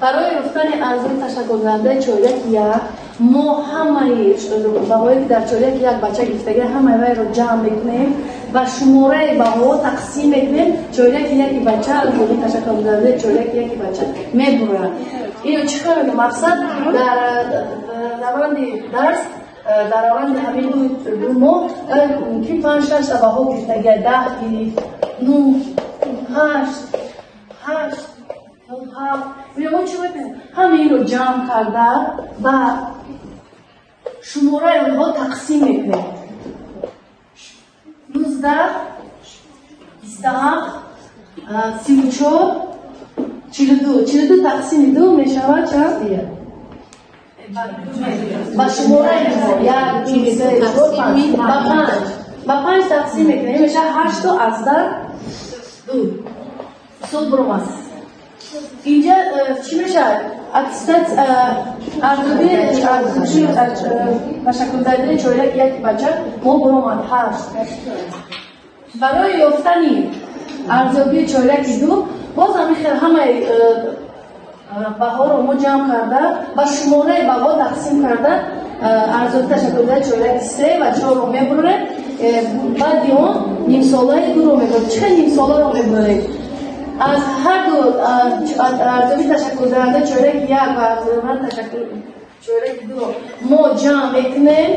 Барои ёфтани арзёбии ташаккулдиҳандаи чоряки як мо ҳамаи баҳое ки дар чоряки як бача гирифтагӣ ҳамаи вайро ҷамъ мекунем ва шумораи баҳоҳо тақсим мекунем. Чоряки яки бача арзёбии ташаккулдиҳандаи чоряки яки бача мебурад. Ино чӣ хел мақсад дар раванди дарс, дар раванди ҳамин ду моҳ мумкин 5-6 та баҳо гирифтагия, 10 гирифт, 9, 8, 8, 7. Мо чӣ мекунем? Ҳама инро ҷамъ карда ба шумораи онҳо тақсим мекунем. 19, 27, 34, 42. 42 тақсими 2 мешавад чанд? Ба шумораи 1, 2, 3, 4, 5. Ба 5. Ба 5 тақсим мекунем. Мешавад 8,2. Ҳисоб буромад. Инҷа чӣ мешавад? Аттестат арзёбии ташаккулдиҳандаи чоряки яки бача мо буромад 8. Барои ёфтани арзёбии чоряки ду боз ҳамин хел ҳамаи баҳоро мо ҷамъ карда ба шумораи баҳо тақсим карда арзёбии ташаккулдиҳандаи чоряки 3 ва 4-ро мебурем. Баъди он нимсолаи 2-ро мебурем. Чӣ хел нимсоларо мебурем? Аз ҳар ду арзёбии ташаккулдиҳандаи чоряки 1 ва арзёбии чоряки 2-ро мо ҷамъ мекунем.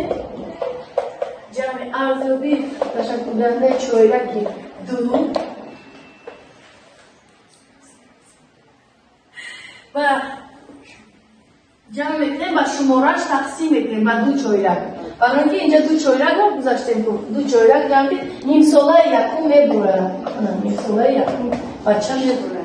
Ҷамъи арзёбии ташаккулдиҳандаи чоряки 2 ва ҷамъ мекунем ба шумораш тақсим мекунем ба ду чоряк. Барои ин ки инҷа ду чорякро гузаштем, ду чоряк ҷамъ нимсолаи якум мебурад. Нимсолаи якум бача мебурад.